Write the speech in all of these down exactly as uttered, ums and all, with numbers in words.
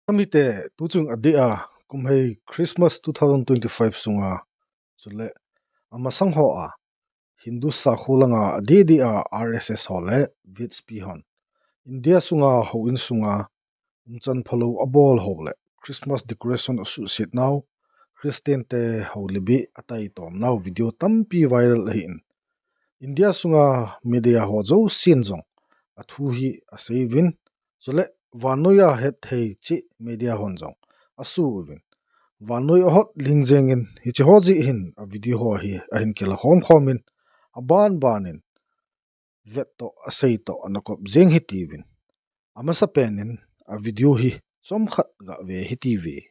Amite, tuchung adeh a, kumhei Christmas two thousand twenty-five sunga, chule amasang hoa Hindu sakho langa adeh deh a R S S ho le V H P hon India sunga houin sunga umchan phalou abol ho le Christmas decoration asuhset nau, Christian te ho libi ataitom nau video tampi viral ahin, India sunga media ho jousen jong athu hi aseiuvin, chule vannoiya hetthei cheh media hon jong asuh uvin, vannoi ahot ling jengin, hiche ho jeh hin a video ho hi ahin kila khom khomin, aban banin vet toh asei toh ana kop jeng hitiuvin. Amasapen in a video hi chomkhat gave hitiuve.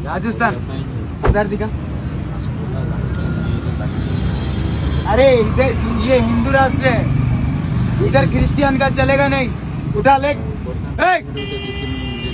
Rajasthan. इधर दिखा। अरे इधर ये हिंदू राष्ट्र है, इधर क्रिश्चियन का चलेगा नहीं। उठा ले। ए!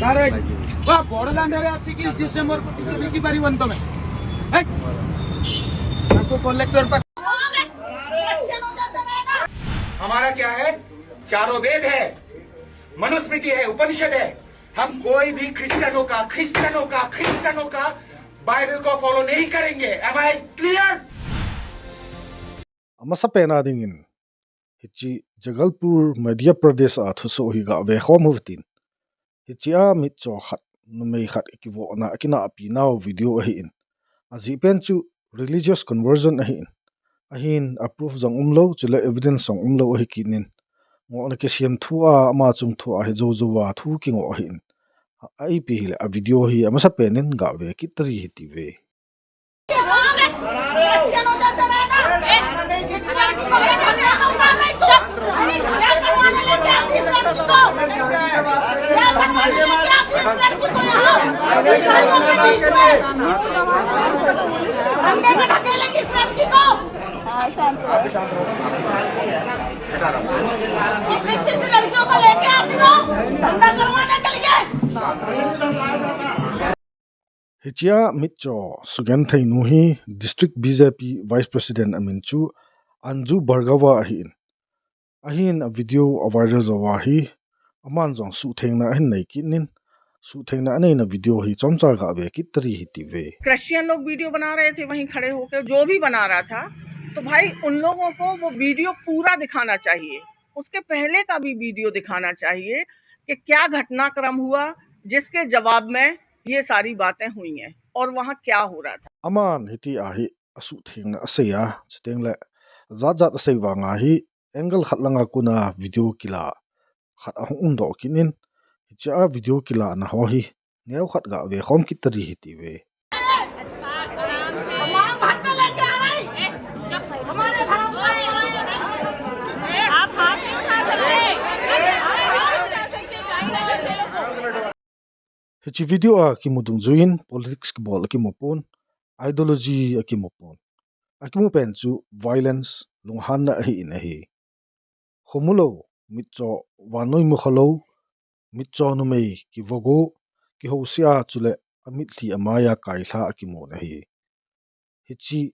डायरेक्ट। वाह, बड़ लांडा रे, आज से इक्कीस दिसंबर को टीचर भी की बारी बनता मैं। ए! आपको कलेक्टर पर। हमारा क्या है? चारों वेद है, मनुस्मृति है, उपनिषद है। हम कोई भी क्रिश्चियनों का, क्रिश्चियनों का, क्रिश्चियनों का बाइबल को फॉलो नहीं करेंगे। Am I clear? Amasapen a dingin, hiche Jabalpur, Madhya Pradesh a thusoh hi gave khom uhitin. Hichea mitcho khat, numei khat akivohna, akinahpi nau video ahin. Ajeh pen chu religious conversion ahin. Ahin a proof jong umlou, chule evidence jong umlou ahi kit in. Ngohna kisem thua, ama chung thua hi jou jouva thu kingoh ahin. A, a ipi hile a video hi amasapen in gave kit tari hitiuve. Hichea mitcho sugenthei nu hi District B J P Vice President amin chu Anju Bhargava ahin. Ahin a video a viral jouva hi, aman jong suhthengna ahin nei kit in, suhthengna aneina video hi chomcha gave kit tari hitiuve. Christian लोग वीडियो बना रहे थे वहीं खड़े होकर, जो भी बना रहा था, तो भाई उन लोगों को वो वीडियो पूरा दिखाना चाहिए, उसके पहले का भी वीडियो दिखाना चाहिए कि क्या घटनाक्रम हुआ जिसके जवाब में ये सारी बातें हुई हैं और वहाँ क्या हो रहा था। Aman hiti ahi asuhthengna asei a, chuteng le jat jat asei vanga hi angle khat langa kona video kila khat ahung umdoh kit in, hichea video kilana ho hi neokhat gave khom kit tari hitiuve. Hiche video a kimu dungjuiyin politics kibol akimu pon, ideology akimu pon. Akimu pen chu violence, lunghanna ahin ahi. Khomulou, mitcho vannoi mukhalou, mitcho numei kivogo, kihousea chule amitlhi amaiya kailha akimun ahi. Hiche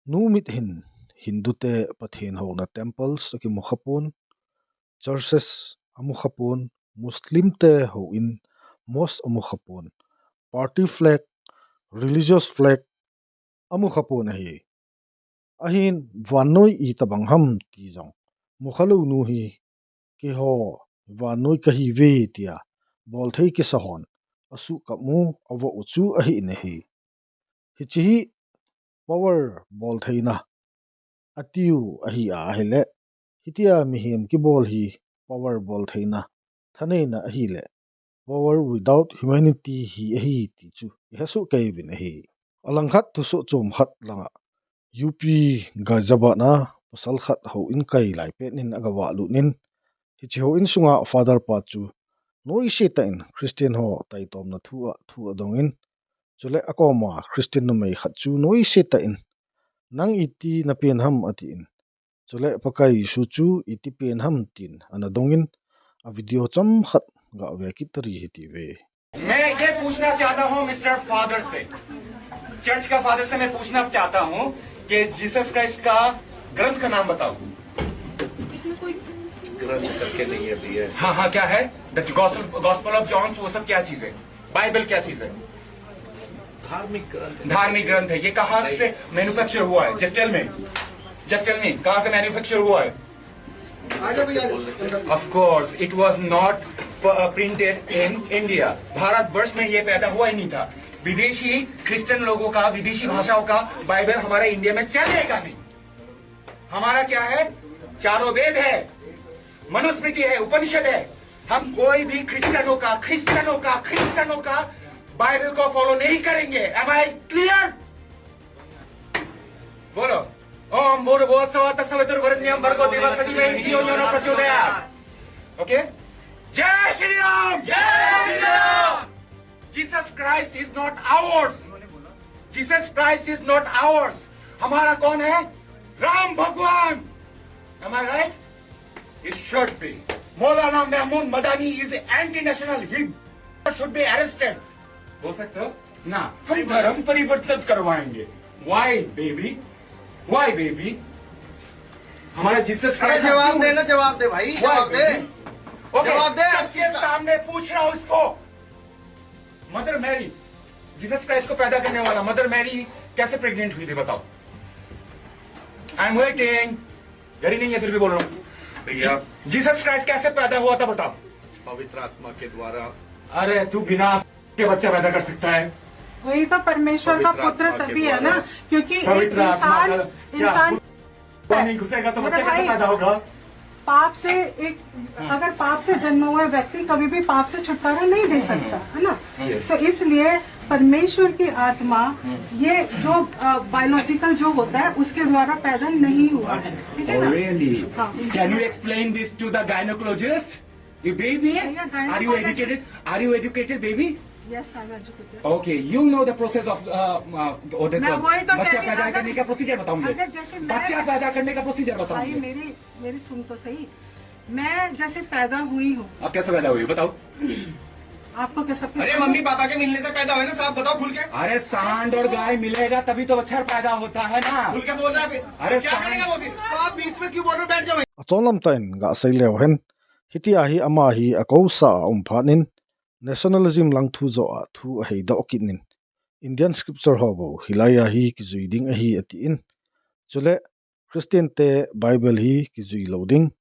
nu mit hin Hindu te Pathen houna temples akimu khapon, churches amu khapon, Muslim te houin mosque amu khapon, party flag, religious flag amu khapon ahi. Ahin vannoi itobang ham ti jong mukhalou nu hi keiho vannoi kahiuve tia bolthei kisa hon asuhkap u avoh u chu ahin ahi. Hiche hi power boltheina atiu ahi ahile, hitia mihem kibol hi power boltheina, thaneina ahile, power without humanity hi ahi ti chu ihesoh keiuvin ahi. Alangkhat thusoh chomkhat langa U P Ghaziabad a pasal khat houin kai lai pet in aga vah lut in, hiche houin sunga father pa chu noise tah in Christian ho taitomna thu a thu adong in, chule akoma Christian numei khat chu noise tah in, "Nang iti na pen ham?" atin. Chule Pakai Jesu chu iti pen ham tin ana dong in, a video chomkhat ga ve kit tari hiti ve. मैं ये पूछना चाहता हूँ mister father से, चर्च का फादर से मैं पूछना चाहता हूँ कि जीसस क्राइस्ट का ग्रंथ का नाम बताओ। इसमें कोई ग्रंथ करके नहीं है भैया। हाँ, हाँ, क्या है? The gospel, gospel of Johns, वो सब क्या चीज है? बाइबल क्या चीज है? धार्मिक ग्रंथ है। धार्मिक ग्रंथ है। ये कहाँ से मैन्युफैक्चर हुआ है? Just tell me, just tell me, कहाँ से मैन्युफैक्चर हुआ है? Of course, it was not printed in India. Bharatvarsh में ये पैदा हुआ ही नहीं था। विदेशी क्रिश्चियन लोगों का, विदेशी भाषाओं का बाइबल हमारे इंडिया में चलेगा नहीं। हमारा क्या है? चारों वेद है, मनुस्मृति है, उपनिषद है। हम कोई भी क्रिश्चियनों का, क्रिश्चियनों का, क्रिश्चियनों का बाइबल को फॉलो नहीं करेंगे। Am I clear? बोलो, ओम भूर्भुवः स्वः तत्सवितुर्वरेण्यं भर्गो देवस्य धीमहि धियो यो नः प्रचोदयात्। ओके, जय श्री राम, जय श्री Ram. Jesus Christ is not ours. Jesus Christ is not ours. हमारा कौन है? राम भगवान। Am I right? It should be. Maulana Mahmood Madani is anti-national. He should be arrested. बोल सकते हो ना? हम धर्म परिवर्तन करवाएंगे। Why baby? Why baby? हमारा जीसस क्राइस्ट जवाब दे ना, जवाब दे भाई, जवाब दे। ओके, जवाब दे। सबके सामने पूछ रहा हूं उसको। मदर मैरी, जीसस क्राइस्ट को पैदा करने वाला मदर मैरी कैसे प्रेग्नेंट हुई थी, बताओ? I am waiting. घर ही नहीं है, फिर भी बोल रहा हूँ। भैया, जीसस क्राइस्ट कैसे पैदा हुआ था, बताओ? पवित्र आत्मा के द्वारा। अरे, तू बिना के बच्चा पैदा कर सकता है? वही तो परमेश्वर का पुत्र तभी है ना, क्योंकि एक इंसान, इंसान पानी घुसेगा तो बच्चा कैसे पैदा होगा? पाप से एक, अगर पाप से जन्मा हुआ व्यक्ति कभी भी पाप से छुटकारा नहीं दे सकता, है ना? तो इसलिए परमेश्वर की आत्मा, ये जो बायोलॉजिकल जो होता है, उसके द्वारा पैदा नहीं हुआ है। ठीक है ना? Really? Can you explain this to the gynecologist? You baby? Are you educated? Are you educated, baby? Yes, I'm educated. Okay, you know the process of, uh, uh, मैं वही तो कह रही हूँ, बच्चा पैदा करने का प्रोसीजर बताऊंगी। अगर जैसे मैं, बच्चा पैदा करने का प्रोसीजर बताऊंगी। भाई, मेरी, मेरी सुन तो सही। मैं जैसे पैदा हुई हूँ। आप कैसे पैदा हुई, बताओ। आपको कैसा, अरे, मम्मी पापा के मिलने से पैदा हुए ना साहब, बताओ खुल के। अरे, सांड और गाय मिलेगा तभी तो बच्चा पैदा होता है ना। खुल के बोल रहा है फिर। अरे, क्या करेगा वो फिर? तो आप बीच में क्यों बोल रहे हो, बैठ जाओ। Achonlam tah in gasei leu hen, hitia hi ama hi akousa a um phat in, nationalism lang thu joh a thu ahei doh kit in, Indian scripture ho bou hilai a hi kijui ding ahi atin. Chule Christian te Bible hi kijui lou ding,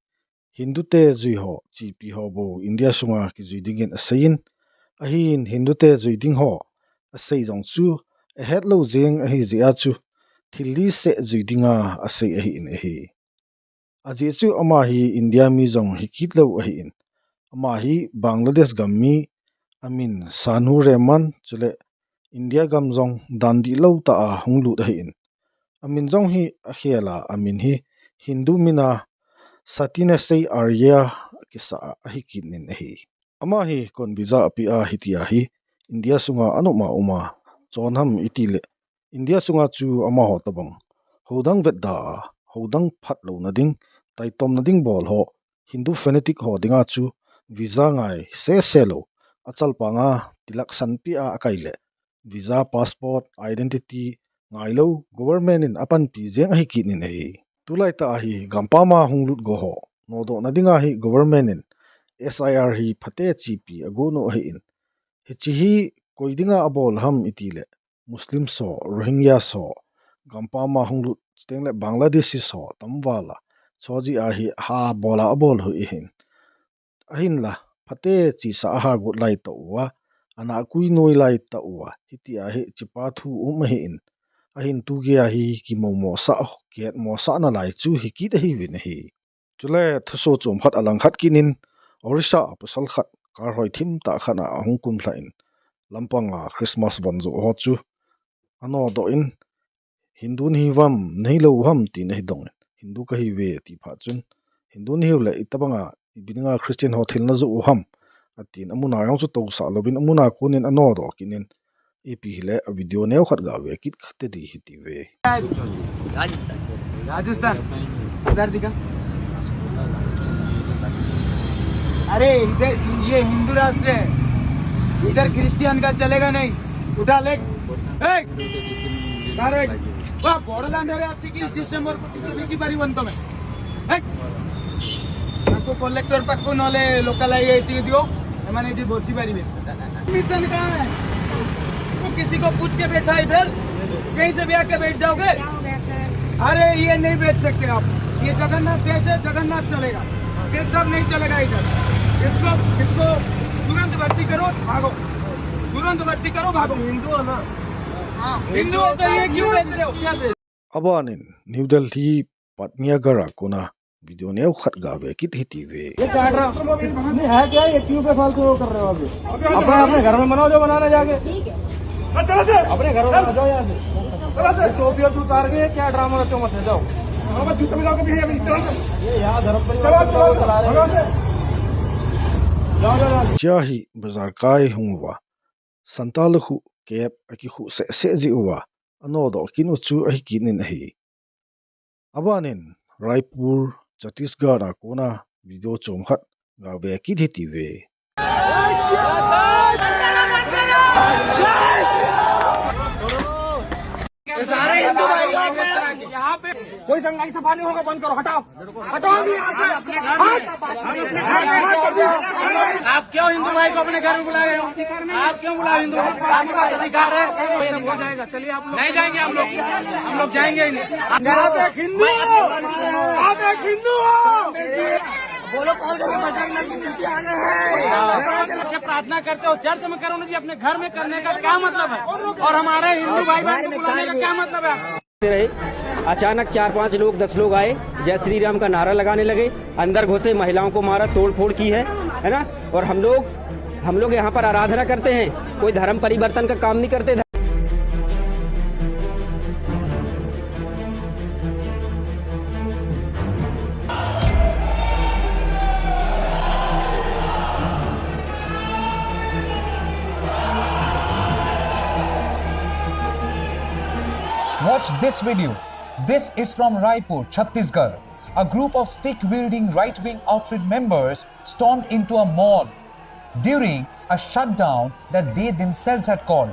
Hindu te jui ho, chipi ho bou India sunga kijui dingin aseiyin, ahin Hindu te jui ding ho asei jong chu ahet lou jeng ahi jeh a chu thil li seh jui dinga asei ahin ahi. Ajeh chu ama hi India mi jong hi kit lou ahin, ama hi Bangladesh gam mi, amin Sanu Rehman, chule India gam jong dan dihlou tah a hung lut ahin, amin jong hi akhel a, amin hi Hindu min a Satinasai Arya kisa a ahi kit in ahi. Ama hi kon visa ape a hitia hi India sunga anom a um a, chon ham iti le, India sunga chu amaho tobang houdang vetda a, houdang phat louna ding, taitomna ding bol ho, Hindu fanatic ho dinga chu visa ngai sese lou, achalpanga tilak sanpeh a akai le, visa, passport, identity ngai lou, government in apanpi jeng ahi kit in ahi. Tulai tah a hi gampam a hung lut go ho nodohna dinga hi government in S I R hi phate chipi agon u ahin, hiche hi koi dinga abol ham iti le, Muslim ho, Rohingya ho, gampam a hung lut, chuteng le Bangladeshi ho tam val a, chu jeh a hi ha bol a abol u ahin. Ahinla, phate chesa aha got lai tah uva, ana kui noi lai tah uva, hitia hi chepa thu um ahin. Ahin tugei a hi kimomo sah, kihetmo sah nalai chu hi kit ahiuvin ahi. Chule thusoh chom khat alangkhat kit in, Orissa a pasal khat car hoi thim tah khat a ahung kumlha in, lampang a Christmas von joh ho chu anodoh in, Hindu nahi uvam, nahilou ham tin ahi dong in, Hindu kahi ve, ati phat chun, Hindu nahiu le, itobanga, ipi dinga Christian ho thil najoh u ham, atin, amuna jong chu tousah louvin, amuna konin anodoh kit in, ipi hile, a video neo khat gave kit te ding hiti ve. Rajasthan, उधर दिखा। अरे, इधर ये हिंदू राष्ट्र है, इधर क्रिश्चियन का चलेगा नहीं। उठा ले। ए, अरे, वाह, बॉर्डर अंदर है, अस्सी की दिसंबर को किसी की परिवंत में। ए, आपको कलेक्टर पक्को नॉले लोकल आईएएस दियो, मैंने दी बहुत सी बारी में। मिशन कहाँ है? तो किसी को पूछ के बैठा इधर, कहीं से भी आके बैठ जाओगे? क्या हो गया सर? अरे, ये नहीं बैठ सकते आप, ये जगन्नाथ कैसे जगन्नाथ चलेगा, ये सब नहीं चलेगा इधर। इसको, इसको तुरंत भर्ती करो, भागो, तुरंत भर्ती करो, भागो। हिंदू हो ना? हाँ। हिंदू हो तो ये क्यों बेचते हो? क्या बेचते हो? Abanin, New Delhi Patnigarh a kona video neo khat gave kit hiti ve. ये काट रहा। नहीं है क्या ये? क्यों बेफालतू वो कर रहे हो अभी? अपने, अपने घर में बनाओ जो बनाना जाके। अपने घर में बना जाओ यहाँ से। ये टोपी और जूता उतार के क्या ड्रामा रचो मत है, जाओ। ये यहाँ धर्म परिवार को चला रहे हैं। जाओ, जाओ, जाओ। Chia hi bazar kai hung uva, Santa lukhuh kep akikhuh seh seh jeh uva, anodoh kit u chu ahi kit in ahi. Abanin, Raipur, Chhattisgarh a kona video chom khat gave kit hiti ve. ये सारे हिंदू भाई लोग हैं। यहाँ पे कोई दंगाई सभा नहीं होगा, बंद करो, हटाओ, हटाओ अभी यहाँ से। हट। आप क्यों हिंदू भाई को अपने घर में बुला रहे हो? आप क्यों बुला रहे हो हिंदू भाई? आपके पास अधिकार है। हो जाएगा, चलिए आप लोग। नहीं जाएंगे हम लोग, हम लोग जाएंगे ही नहीं। आप हिंदू हो, आप एक हिंदू हो। बोलो, कॉल करो, बजरंग दल की छुट्टी आने हैं। अच्छा, प्रार्थना करते हो, चर्च में करो ना जी, अपने घर में करने का क्या मतलब है? और हमारे हिंदू भाई बहन को बुलाने का क्या मतलब है? रहे, अचानक चार पांच लोग, दस लोग आए, जय श्री राम का नारा लगाने लगे, अंदर घुसे, महिलाओं को मारा, तोड़फोड़ की है, है ना? और हम लोग, हम लोग यहाँ पर आराधना करते हैं, कोई धर्म परिवर्तन का काम नहीं करते। Watch this video. This is from Raipur, Chhattisgarh. A group of stick-wielding right-wing outfit members stormed into a mall during a shutdown that they themselves had called.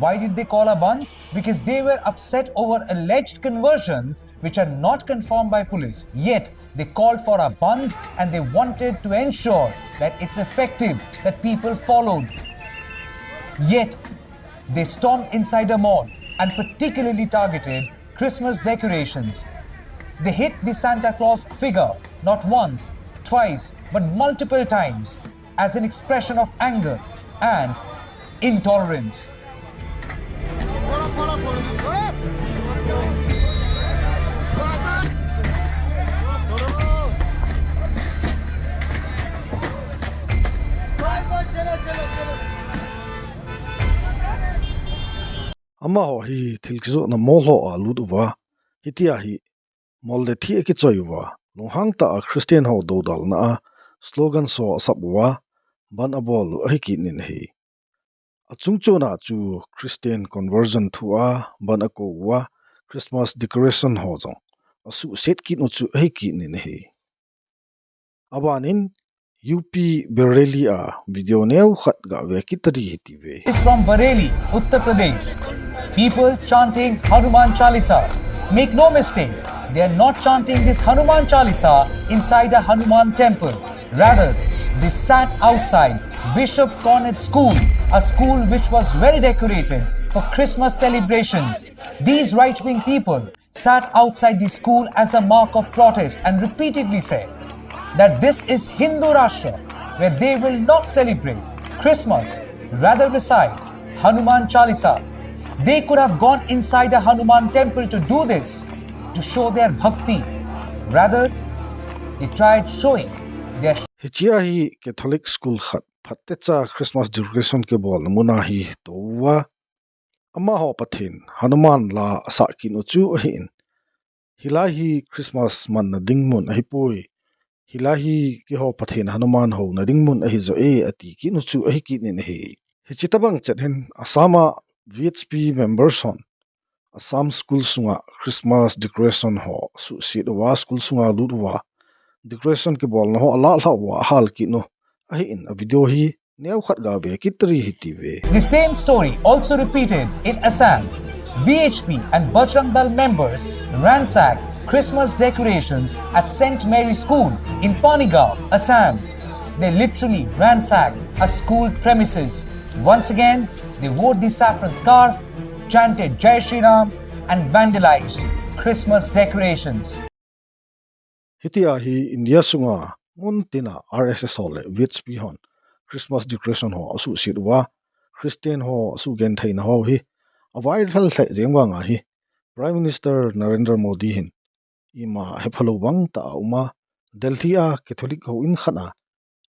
Why did they call a bandh? Because they were upset over alleged conversions which are not confirmed by police. Yet, they called for a bandh and they wanted to ensure that it's effective, that people followed. Yet, they stormed inside a mall and particularly targeted Christmas decorations. They hit the Santa Claus figure not once, twice, but multiple times as an expression of anger and intolerance. Amaho hi thil kijohna mall ho a alut uva, hitia hi mall le thi akichoi uva, lunghang tah a Christian ho dodalna a slogan ho asap uva, bandh abol u ahi kit in ahi. Achungchon a chu Christian conversion thu a bandh akou uva, Christmas decoration ho jong asuhset kit u chu ahi kit in ahi. Abanin, U P Bareilly a video neo khat gave kit tadi hiti ve. Is from Bareilly, Uttar Pradesh. People chanting Hanuman Chalisa. Make no mistake, they are not chanting this Hanuman Chalisa inside a Hanuman temple. Rather, they sat outside Bishop Conrad School, a school which was well decorated for Christmas celebrations. These right-wing people sat outside the school as a mark of protest and repeatedly said that this is Hindu Rashtra, where they will not celebrate Christmas, rather recite Hanuman Chalisa. They could have gone inside a Hanuman temple to do this, to show their bhakti. Rather, they tried showing their Hichia hi Catholic school khat phatecha Christmas decoration kibolna mun a hi touva, amaho Pathen Hanuman la asah kit u chu ahin. Hilai hi Christmas manna ding mun ahipoi. Hilai hi keiho Pathen Hanuman houna ding mun ahi joh e, ati kit u chu ahi kit in ahi. Hiche tabang chet hin Assam a V H P members hon Assam school sunga Christmas decoration ho asuhset uva, school sunga alut uva, decoration kibolna ho alah lhah uva ahal kit u ahin, a video hi neokhat ga ve kit tari hite ve. The same story also repeated in Assam. V H P and Bajrang Dal members ransacked Christmas decorations at Saint Mary School in Panigaon, Assam. They literally ransacked a school premises. Once again, they wore the saffron scarf, chanted Jai Shri Ram, and vandalized Christmas decorations. Hitia hi India sunga mun tina R S S ho le V H P hon Christmas decoration ho asuhset uva, Christian ho asuhgenthei na ho hi aviral lheh jeng vang ahi. Prime Minister Narendra Modi hin ima hephalou bang tah a um a, Delhi a Catholic houin khat a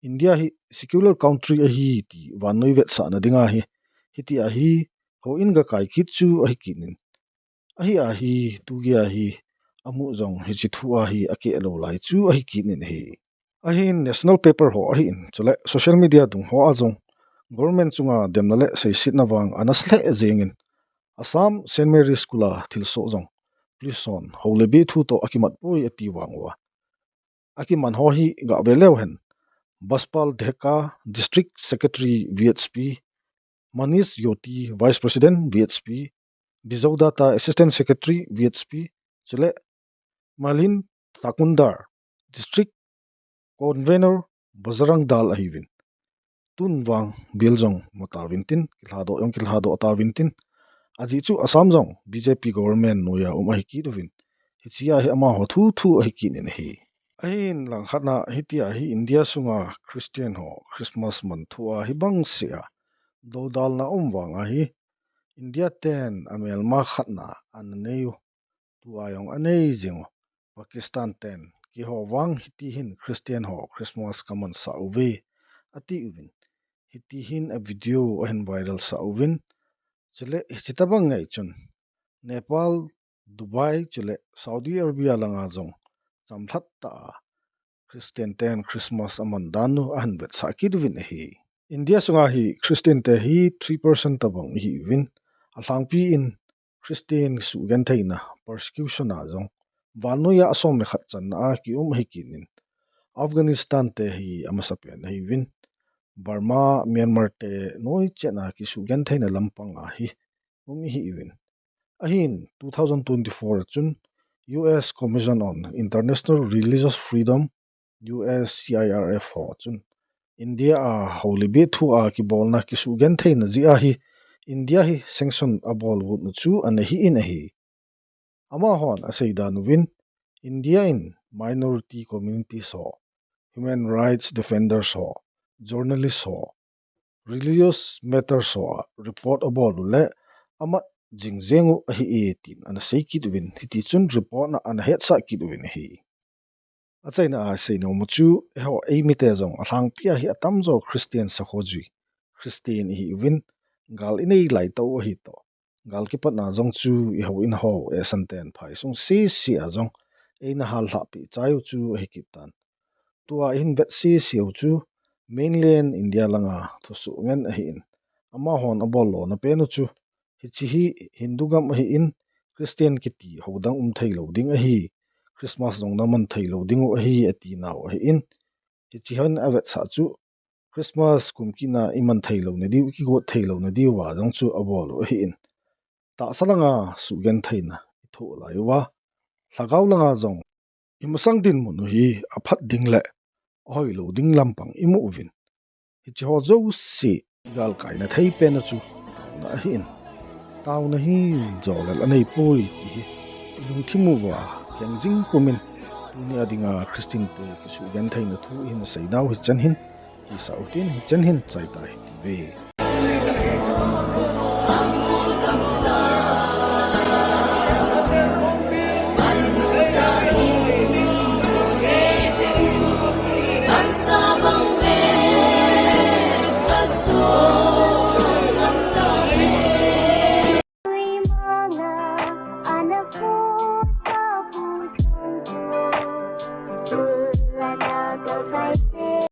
India hi secular country ahi ti vannoi vetsahna dinga hi, hitia hi houin ga kai kit chu ahi kit in. Ahi a hi, tugia hi, amu jong hiche thu a hi akeh lou lai chu ahi kit in ahi. Ahin national paper ho ahin, chule social media dung ho a jong government chunga demna le seisetna vang ana sa lheh jeng in, Assam Saint Mary School a thilsoh jong police hon hou le beh thu toh akimat poi ati vang uva. Akiman ho hi ga ve leu hen. Baspal Dheka, District Secretary V H P, Manish Jyoti, Vice President V H P, Bijou Datta, Assistant Secretary V H P, chule Malin Takundar, District Convener Bajrang Dal ahiuvin. Tun vang bill jong mu tauvin tin, kilhadoh jong kilhadoh tauvin tin. Ajeh chu Assam jong B J P government noiya um ahi kit uvin. Hichea hi amaho thu thu ahi kit in ahi. Ahin langkhat na hitia hi India sunga Christian ho Christmas man thu a hibang seh a dodalna um vang ahi. India ten amelma khatna ana nei u, tua jong anei jing u. Pakistan ten keiho vang hiti hin Christian ho Christmas ka mansah uve, ati uvin. Hiti hin a video ahin viral sah uvin. Chule hiche tabang ngai chun Nepal, Dubai, chule Saudi Arabia langa jong chamlhat tah a Christian ten Christmas aman dan u ahin vetsah kit uvin ahi. India sunga hi Christian te hi three percent tabang ihiuvin, alhangpi in Christian suhgentheina, persecution a jong vannoiya asom le khat channa a kium ahi kit in, Afghanistan te hi amasapen ahiuvin, Burma, Myanmar te noi chet a kisuhgentheina lampang a hi um ihiuvin. Ahin two thousand twenty-four a chun U S Commission on International Religious Freedom, U S C I R F ho chun India a hou le beh thu a kibolna kisuhgentheina jeh a hi India hi sanction abol got u chu ana hi in ahi. Amahon asei dan uvin, India in minority communities ho, human rights defenders ho, journalists ho, religious matters ho a report abol u le amat jing jeng u ahi e tin ana sei kit uvin, hiti chun report na ana hetsah kit uvin ahi. Achaina a sei nom u chu, eiho eimite jong alhangpi a hi atamjo Christian sakho jui, Christian ihiuvin, gal inei lai tah u ahi toh, gal kipatna jong chu ihouin ho, eisan ten phaisung sese a jong eina hallhah peh chai u chu ahi kit tan. Tua ihin vet sese u chu mainland India langa thusoh ngen ahin, amahon abol lona pen u chu, hiche hi Hindu gam ahin, Christian kiti houdang um theilou ding ahi, Christmas jong naman theilou ding u ahi, ati nau ahin, hiche hin avetsah chu Christmas kum kit na iman theilou na diu, ikigot theilou na diuva jong chu abol u ahin, tahsa langa suhgentheina ithoh lai uva, lhagao langa jong imasang dinmun u hi aphat ding le ahoilou ding lampang imu uvin. Hiche ho jouse igalkaina thei pen u chu taona ahin, taona hi jolel anei poi ti hi ilungthim uva keng jing pumin, tunia dinga Christian te kisuhgentheina thu ihin seinau hichan hin hisah utin, hichan hin chai ta hitiuve.